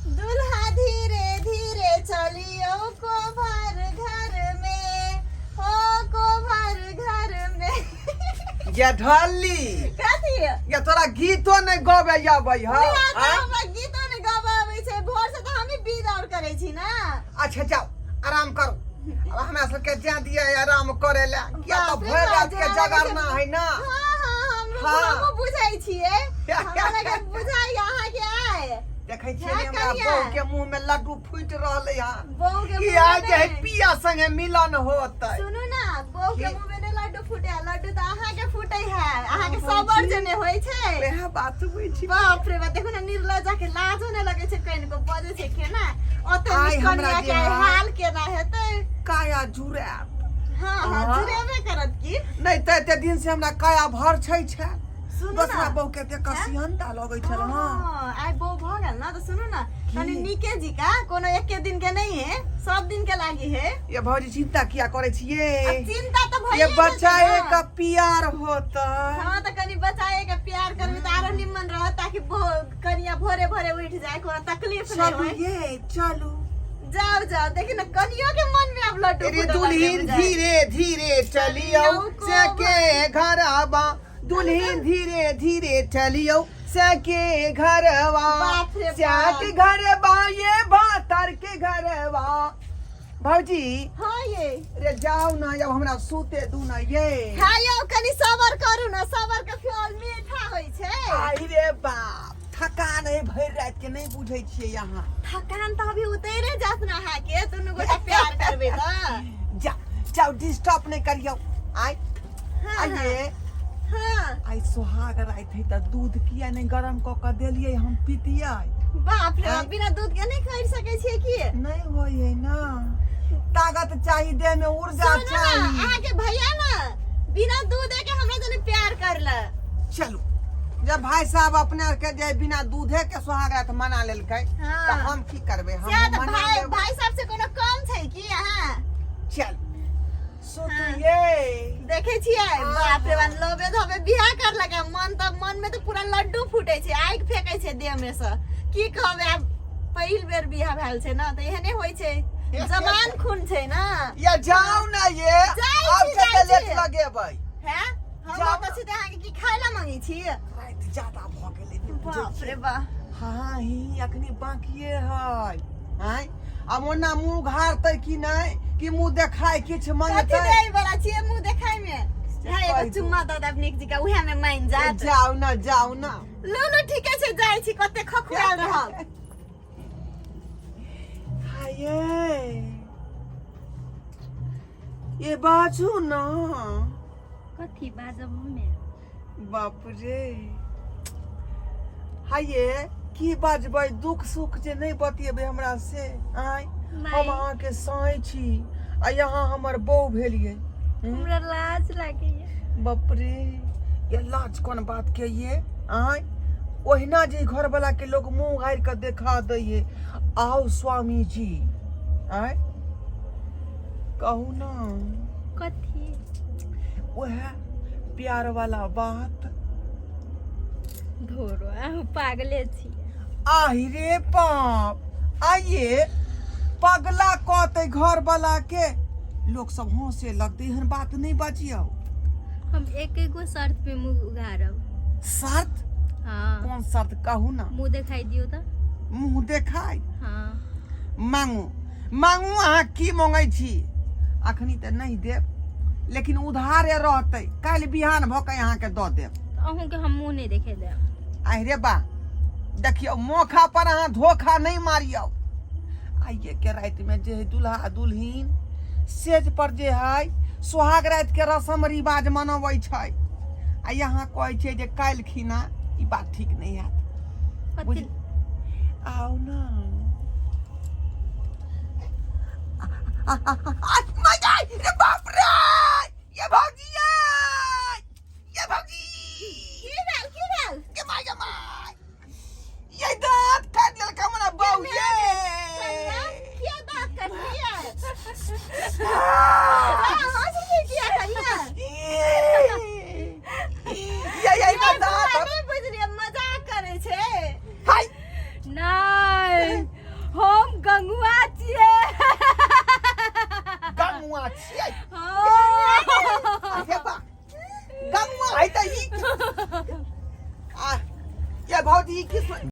दुल्हा धीरे धीरे चलियो कोभर घर में हो कोभर घर में। ये ढल्ली। कथी? ये तोरा गीतो नहीं गबे आबै हौ? उएह तऽ आँय? हमरा गीतो नहि गाबऽ आबै छै। भोर से तऽ हमही बीज और करै छी ना। अच्छा जाओ, आराम करू। अब हमरा सबके जा दिया आराम करे ले, किया तऽ बाप रे भरि बाप, रात के जेना लगै छै- जगरना है ना। हाँ, हमरो। हाँ। हमहूँ बुझै छियै, हमरा लगे बुझाइ अहाँके आय। देखै छियै है ने, हमरा कनिया। बहू के मुंह में लड्डू फूटि रहलै हन। बहू के कि मुँह आइ में जे है नहि। पिया संगे मिलन होतै। सुनू ना, बहू के की? मुँह में नहि लड्डू फूटे, लड्डू तऽ अहाँके फूटे है। अहाँके सबर जे नहि होइ छै। वएह बात बुझी। बाप रे बाप, देखो ना, निर्लज्जा के लाजो नहि लगै छै कनिको। बजै छै केना ओते। आइ हमरा कनिया के जे आइ है- हाल केना हेतै? काया जुड़ायत। हाँ, हाँ। जुड़ेबे करत की। नहि तऽ एते दिन से हमरा काया भर छै छै। सुनू दोसरा ना। बहू के एते कसिहनता लगै छल। हँ। हाँ, आइ बहू भऽ गेल ना, तऽ सुनू ना, कनि नीके जिका कोनो एके दिन के नहीं है, सब दिन के लागी है। ये भौजी, चिंता किया करै छियै? अब चिंता तऽ ये भइए जेतै बच्चा ना। एक प्यार होता। हाँ, तऽ कनि बचाए के प्यार करबै तऽ आरो निमन रहत, ताकि कनिया भोरे भोरे उठि जाए, कोनो तकलीफ नहीं चलू। होय। ये चलू। जाओ जाओ, देखी ना, कनियो के मन में अब लड्डू अरे फूटऽ लगलै दुल्हीन बुझाइ। धीरे धीरे चलियो सके घरवा, दुल्हीन धीरे धीरे चलियो सके घरवा। बाप रे बाप। सके घरवा, ये भातर के घरवा। भौजी। हाँ ये। रे जाओ ना, अब हमरा सूते दू ना ये। हाँ यौ, कनि सबर करू ना, सबर के फल मीठा होइ छै। आई रे बाप, थकान है भरि रात के, नहीं बुझै छियै यहाँ। थकान तऽ अभी उतरे जात ना अहाँके, दुनू गोटा प्यार करबै तऽ। जा जाओ, डिस्टर्ब नहीं करियौ आइ। हाँ। आइए। हाँ। आइ सोहाग राति है, तऽ दूध किया नहि गरम कऽ कऽ देलियै, हम पीतियै। बाप रे बाप, आँय? बिना दूध के नहि कर सकै छियै की? नहि होइ है ना, ताकत चाही, देह में ऊर्जा सुनू ना, चाही। अहाँके भैया ना बिना दूध के हमरा जने प्यार करला। चलू, जब भाई साहब अपने के जे बिना दूधे के सोहाग रात मना लेलकै, हाँ। तऽ हम की करबै? हम से तऽ मना भाई लेबै। भाई साहब से कोनो कम छै की अहाँ? चल सुतियै। देखै छियै, बाप रे बाप, लोभे धोबे बियाह कर लगा। मन तऽ मन में तऽ पूरा लड्डू फूटे छै, आगि फेंकै छै देह में से। की कहबै, आब पहिल बेर बियाह भेल छै ना, तऽ एहने होइ छै, जवान खून छै ना। या जाओ ना ये। जाइ आब छी, कते जाइ लेट छी। लगेबै? हैं, हम जाउ तऽ छी तऽ अहाँके की खाय ला मांगै छी? राति ज्यादा भऽ गेलै, नहि बुझै बाप छियै। रे बाप। हाँ ही, अखनी बाकिए है। आँय, आब ओना मुँह घारतै कि नहि, कि मुँह देखाय किछु कथी मंगतै? दै वाला छियै मुँह देखाय में? है, एगो कहि दू। चुम्मा दऽ देब नीक जकाँ, उएह में मानि जात। जाउ ना, जाउ ना। लू लू, ठीके छै, जाइ छी, कते खखुआल रहब। हाये, ये बाजू ना। कथी बाजब हमे? बाप रे, हाये, की बाजबै? दुख सुख जे नहि बतियेबै हमरा से? आँय, हम नहि। अहाँके साँय छी आ यहाँ हमर बहू भेलियै। हमरा लाज लागैया। बाप रे, ये लाज कोन बात के ये? आँय, ओहिना जे घर वाला के लोग मुंह गारि के देखा दैये। आओ स्वामी जी, आँय, कहू ना। कथी? वह प्यार वाला बात। धोरो, अहूँ पागले छी। आहि रे बाप, आइए पगला कहते घर वाला के, लोग सब हंसे लगते। एहन बात नहीं बाजियो। हम एक एगो शर्त पे मुंह उघारब। शर्त? हाँ। कौन शर्त, कहू ना। मुंह देखाई दियो तऽ। मुंह देखाय? हाँ। मांगू मांगू, अहाँ की मांगै छी? अखनी तऽ नहीं देब, लेकिन उधारे रहतै, काल्हि बिहान भऽ के अहाँके दऽ देब। तऽ अहूँके हम मुंह नहि देखे देब। आहि रे बा, देखियौ, मौका पर अहाँ धोखा नहीं मारियौ। आइए के राति में जे है दुल्हा दुल्हिन सेज पर जे है सोहाग राति के रसम रिवाज मनबै छै, आ यहाँ कहै छै जे काल्हि खिना, ई बात ठीक नहीं हैत। कथी? बुझ आउ ना। रे बाप रे, ये भौजी, ये भौजी। की भेल, की भेल? ये my, ये my, ये दांत काट लेलक हमरा बहू ये। किया दांत काटलियै? हँसै छै किया कनिया? ये ना दांत। नहि बुझलियै, मजाक करै छै। हाय। नहि। पति की।